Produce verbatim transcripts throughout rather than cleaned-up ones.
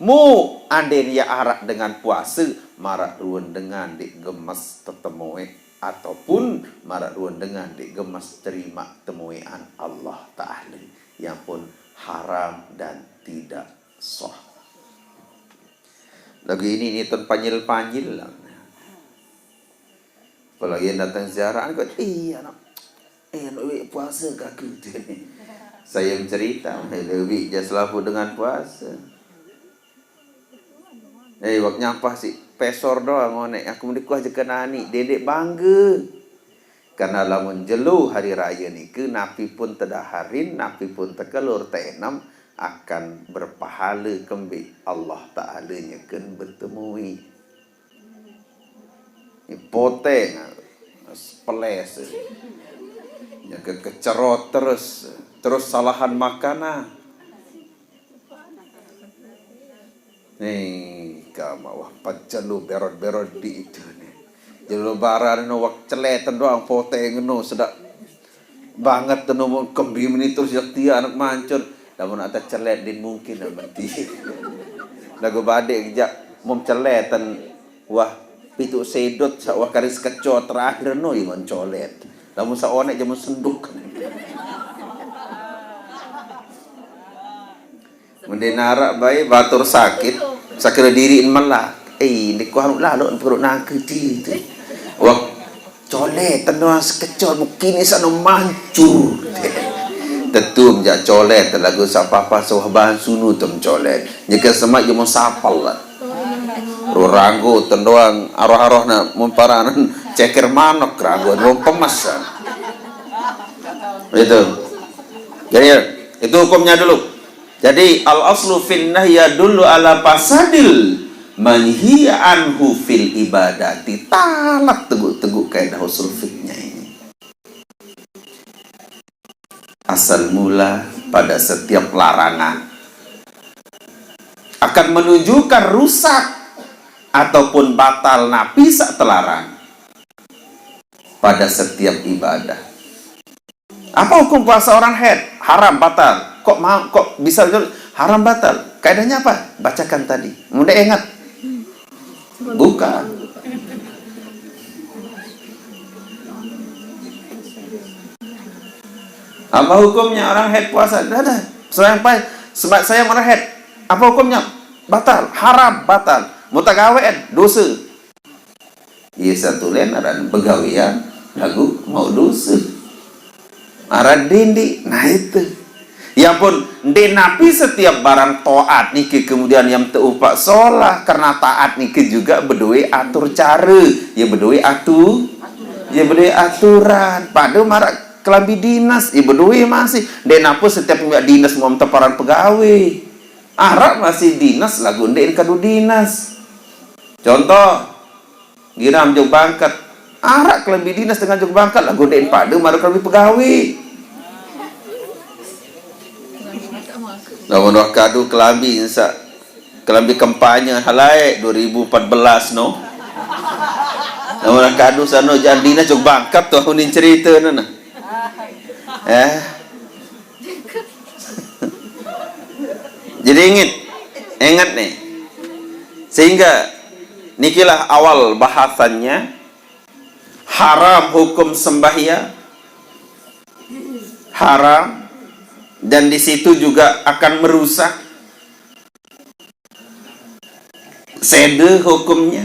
Po, andai ia arak dengan puasa, marak ruen dengan dik gemes tetemoe, ataupun marak ruen dengan dik gemes terima temoean Allah Ta'ala. Yang pun haram dan tidak sah. Lagu ini ni tun panjil-panjil lah. Apalagi yang datang ziarah, kau, "Iya, nak. Eh, nak wik puasa ke aku tu?" Saya mencerita, lebih je selalu dengan puasa. Eh, wak nyampah si pesor doang, ngonek. Aku mendikuh je kena ni, dedek bangga. Karena lamun jelo hari raya nike, napi pun tedaharin, napi pun tekelur tenem, akan berpahala kembe Allah Ta'ala nyeken betemui. Ni poteng, peles. Nyeke kecerot terus, terus salahan makanan. Nih, kamu wah pecelu berot-berot di itu nih. Jelo lebaran no wak celeten doang poteng no sedak banget no mau kembi meni terus jak tia anak mancur. Lamun ata celet din mungkin nak menti. Lagu badek jak mom celeten wah pitu sedot sak wah karis keco terakhir no iman colet. Lamun saonek jamun senduk. Mende narak bae batur sakit, sakira diri melak. Eh, ni kuah anu lalu perut nangke di tu. Wah, colet tendoang sekecol mungkin ni sana mancur. Tetum jak colet lagu sapapa sawah bahan sunu tem colet. Nyeke semak je mun sapal lah. Roranggo tendoang aroh-aroh nak mun paranan ceker manok ranggo mun pemesan. Itu. Jadi itu hukumnya dulu. Jadi al aslu fin nahyi yadullu ala fasadil manhi anhu fil ibadati. Talak teguk-teguk kaidah usul fikihnya ini. Asal mula pada setiap larangan akan menunjukkan rusak ataupun batal napi sak telarang pada setiap ibadah. Apa hukum puasa orang haid? Haram, batal. Kok mau, kok bisa betul? Haram, batal. Kaidahnya apa? Bacakan tadi. Mudah ingat. Bukan. Apa hukumnya orang haid puasa? Dah, dah. Sampai sebat saya merah haid. Apa hukumnya? Batal, haram, batal. Mutagawen, dosa. Iya satu lain aran begawean lagu mau dosa. Aran dindi, nah itu. Ya pun, nde napi setiap barang taat niki kemudian yang teupak solah, karena taat niki juga bedoe atur cara, ya bedoe atu, ya bedoe aturan. Pada marak kelambi dinas, ya bedoe masih. Nde napa setiap punya dinas mau teparan pegawai. Arak masih dinas lagu nde kadu dinas. Contoh, Giram jog bangkat. Arak kelambi dinas dengan jog bangkat lagu nde pada maru kelambi pegawai. Lamun wah kadu kelambi sak kelambi kampanye halai dua ribu empat belas no. Lamun wah kadu sano jan dinas jog bangkat tu aku nin cerita nana. Eh. Jadi ingat, ingat nih. Sehingga nikilah awal bahasannya, haram hukum sembahyang, haram, dan di situ juga akan merusak. Sede hukumnya.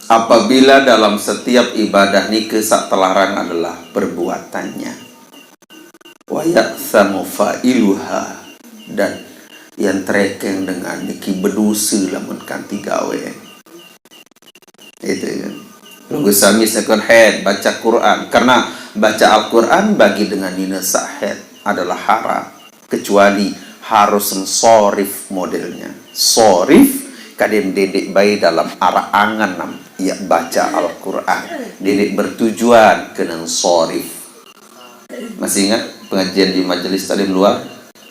Apabila dalam setiap ibadah nike sak telarang adalah perbuatannya. Wa ya'samu fa'iluha, dan yang terekeng dengan niki bedosa lamun kanti gawe. Itu ya. Nunggu sami sekon head baca Quran, karena baca Al-Quran bagi dengan nina sak head adalah haram, kecuali harus sorif modelnya. Sorif kadin didik bayi dalam arah angan nam ia baca Al-Quran, didik bertujuan kena sorif. Masih ingat pengajian di majelis taklim luar?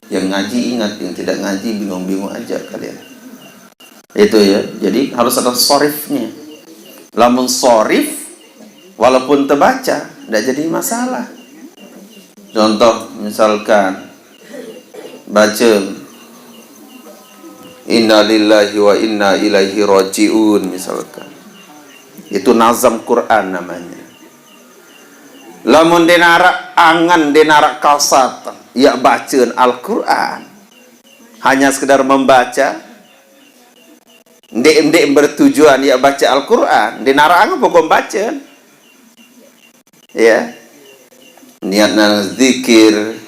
Yang ngaji ingat, yang tidak ngaji bingung-bingung aja kalian. Itu ya, jadi harus ada sorifnya. Lamun sorif, walaupun terbaca, tidak jadi masalah. Contoh, misalkan baca "Inna lillahi wa inna ilaihi raji'un," misalkan. Itu nazam Quran namanya. Lamun ndeq naraq angen, ndeq naraq kasat, yaq bacen Al-Quran, hanya sekedar membaca, ndeq, ndeq bertujuan yaq bace Al-Quran, ndeq naraq angen pokok bacen. Ya. Niatna zikir,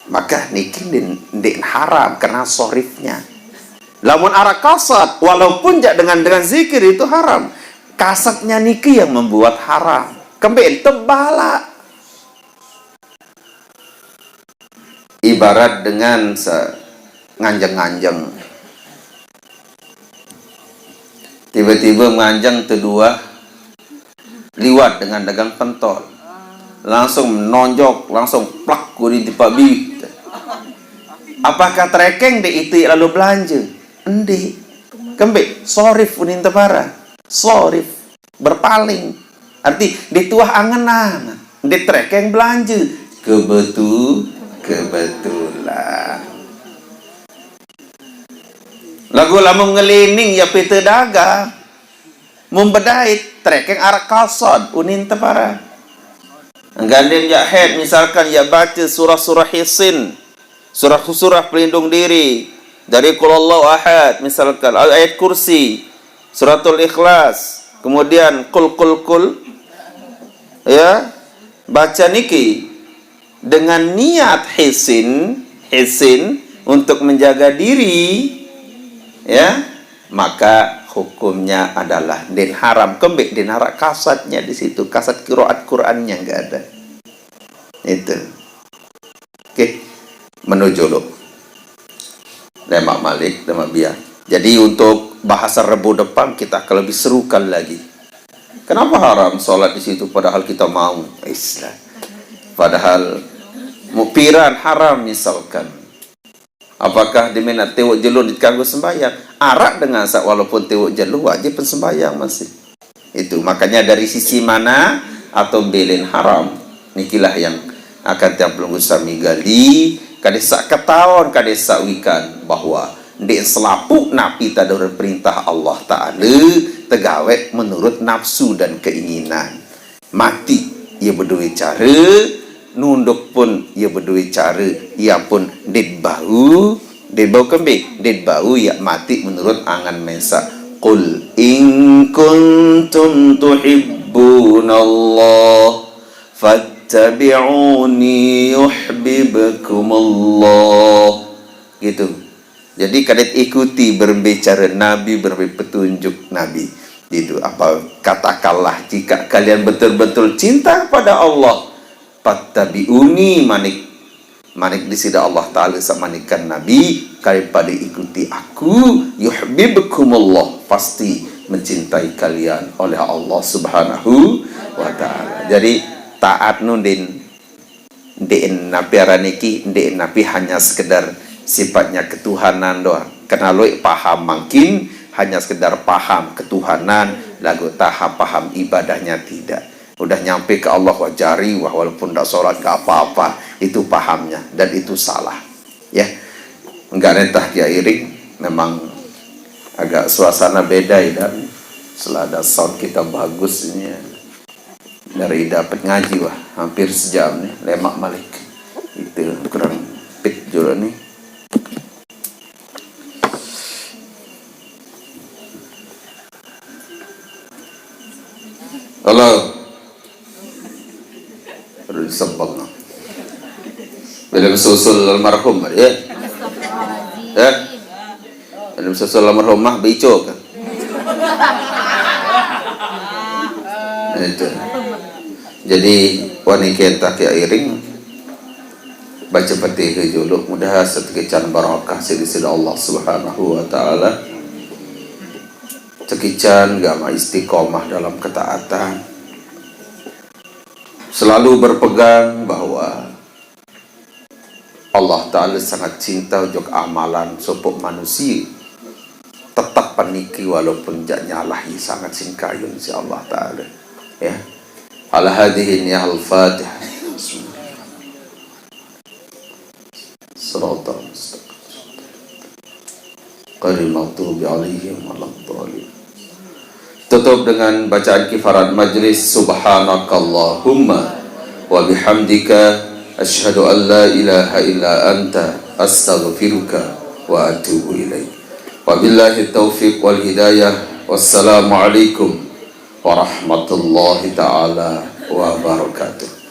maka niki ndeq, ndeq haram karena sorifnya. Lamun araq kasat, walaupun jaq dengan, dengan zikir itu haram. Kasatnya niki yang membuat haram. Kembeq? Tebalaq. Ibarat dengan se-, nganjeng-nganjeng. Tiba-tiba nganjeng teduah liwat dengan dagang pentol. Langsung nonjok, langsung plak, guni tipak biwih. Apakah trekeng ndeq ite lalu belanje? Ndeq. Kembeq? Sorif unin tepara. Sorif. Berpaling. Arti, ndeq tuah angenan. Ndeq trekeng belanje. Kebetu-, kebetulan. Laguq lamun ngelining, ya pite dagang. Mun bedait, trekeng araq kasat, unin tepara. Gandeng jaq haid, misalkan, ya bace surah-surah Yasin, surah-surah pelindung diri, dari Qul Huwallahu Ahad, misalkan, Ayat Kursi, Suratul Ikhlas, kemudian Qul, Qul, Qul, ya, baca niki dengan niat hisin, hisin untuk menjaga diri, ya, maka hukumnya adalah ndeqn haram. Kembeq? Ndeqn araq kasatnya di situ, kasat qiraat Qur'annya nggak ada. Itu. Oke, menuju lu. Lemaq malik, lemaq biar. Jadi untuk bahasa Rebo depan kita akan lebih serukan lagi. Kenapa haram sholat di situ padahal kita mau? Islah. Padahal mupiran haram misalkan. Apakah diminaq tewoq jelo ndeq kanggo sembahyang? Araq dengan saq walaupun tewoq jelo wajib pensembahyang masih. Itu makanya dari sisi mana atau belen haram. Nikilah yang akan tiang pelungguh sami gali, kade saq ketaon, kade saq wikan, bahwa ndeq selapuq napi tadoren perintah Allah Ta'ala tegaweq menurut nafsu dan keinginan. Mati, ie bedowe care, nunduk pun ie bedowe care, ie pun ndeq bau, ndeq bau kembe, ndeq bau ie mati menurut angen mesaq. Qul in kuntum tuhibbunallah fattabi'uni yuhibbukumullah. Gitu. Jadi, kade ikuti berembe care Nabi, berembe petunjuk Nabi. Gitu. Apa, katakanlah, jika kalian betul-betul cinta kepada Allah, fattabi'uni, manik, manik Deside Allah Ta'ala saq manikkan Nabi, kade pade ikuti aku, yuhibbukumullah, pasti mencintai kalian oleh Allah Subhanahu wa Ta'ala. Jadi, taat nu ndeqn, ndeqn napi aran niki, ndeqn napi hanya sekedar sifatnya ketuhanan doang. Kena lueq paham mangkin hanya sekedar paham ketuhanan, laguq tahap paham ibadahnya tidak. Udah nyampe ke Allah, wah jari, wah walaupun ndak sholat nggak apa-apa. Itu pahamnya dan itu salah. Ya. Nggak nentah kia iring, memang agak suasana beda ya, dan setelah ada sound kita bagus ini ya. Dari dapat ngaji, wah, hampir sejam nih, lemaq malik. Itu kurang pit julu nih. Halo. Aduh, disebel. Belum susul almarhum, ya? Ya? Belum susul almarhumah, bicuk. Itu. Jadi, wani kita ke iring. Baca Fatihah julu, mudah setekican barakah siq Deside Allah Subhanahu wa Ta'ala. Tekican gama istiqomah dalam ketaatan. Selalu berpegang bahwa Allah Ta'ala sangat cinta ujok amalan sopoq manusie. Tetep peniki walaupun jaq nyalah, ie sangat singkayun siq Allah Ta'ala. Ya. Ala hadhihi niyah al-Fatihah. Bismillah. Siratal mustaqim. ghairil maghdubi alaihim waladdallin. Tutup dengan bacaan kifarat majlis, subhanakallahumma wa bihamdika, asyhadu an la ilaha illa anta, astaghfiruka wa atubu ilaik. Wabillahi taufiq wal hidayah. Wassalamualaikum warahmatullahi taala wabarakatuh.